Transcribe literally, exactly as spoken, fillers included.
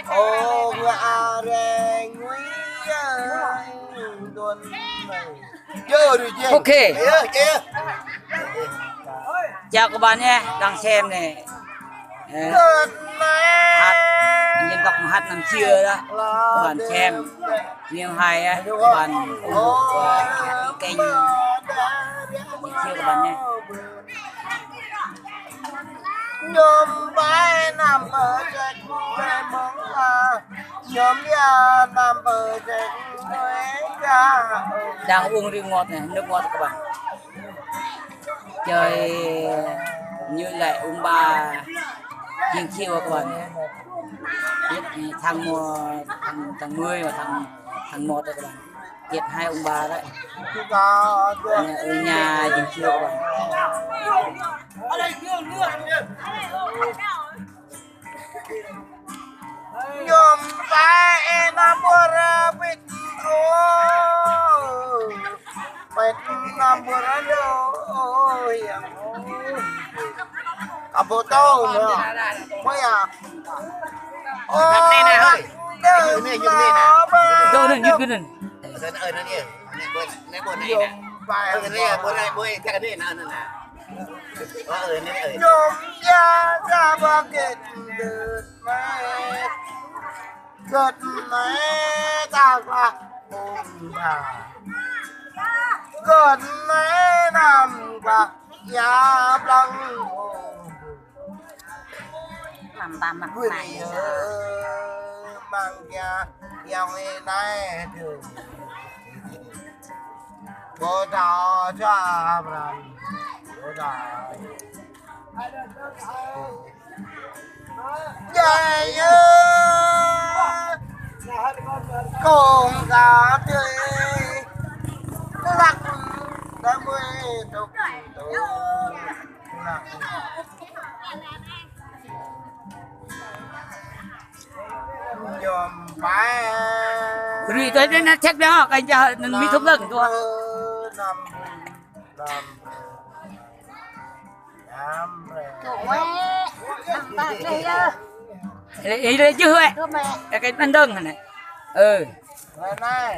Ô, ngă arăng ngui ya, đuôn. Yơ, rui jê. Ok. Yơ, yơ. Chào các bạn nhé, đang xem này. Ơ, hát, dân tộc hát năm xưa đó. Các bạn xem. Nếu hay á, các bạn ủng hộ, ờ, kênh năm xưa các bạn nhé. Yôm pai năm pơ sĕt mơ̆ng a, yôm ia năm pơ sĕt mơ̆ng a. Đang uống rượu ngọt này, nước ngọt các bạn. Chơi như lại uống ba, chiên chiêu các bạn. Biết thằng mua, thằng, thằng mười và thằng, thằng một đó các bạn. Thiệt hai ông bà đấy. Nhà, ở nhà dừng chiêu các bạn. Yôm pai năm pơ sĕt mơ̆ng a, pĕt năm pơ sĕt mơ̆ng a. Apa tahu ya? Apa ya? Ô, nè, nè, hơi. Yơh, nè, yơh, nè, nè. Yơh, nè, yơh, nè. Ơ, nè, nè, nè, bơ, nè, bơ, nè, nè. Ơ, nè, bơ, nè, bơ, chắc nè, nè, nè, nè. Ơ, nè, nè. Yôm ia sa ba kĕt đơ̆t mĕt. Kĕt mĕt ta klah ung ba. Kĕt mĕt năm klah ia plăng ung. Măm ba măm. Ui, mai. Ơ, măng kia, yong i nai dơ. Bơ thâo cha pran. Bơ thâo. Yai yơ. Kông ka tơi. Lăk. Đam mê tŭk tŭk. Yôm pai. Rui tơi anŭn check dah, kơ anŭn mĭ thŭp lăng tui. Năm, năm, năm. Tui, năm ba tơi yơh. Ê, ê, ê, jưh weh. Tui mĕ. Ê, kơ anŭn dơ̆ng anai. Ơ. Anai.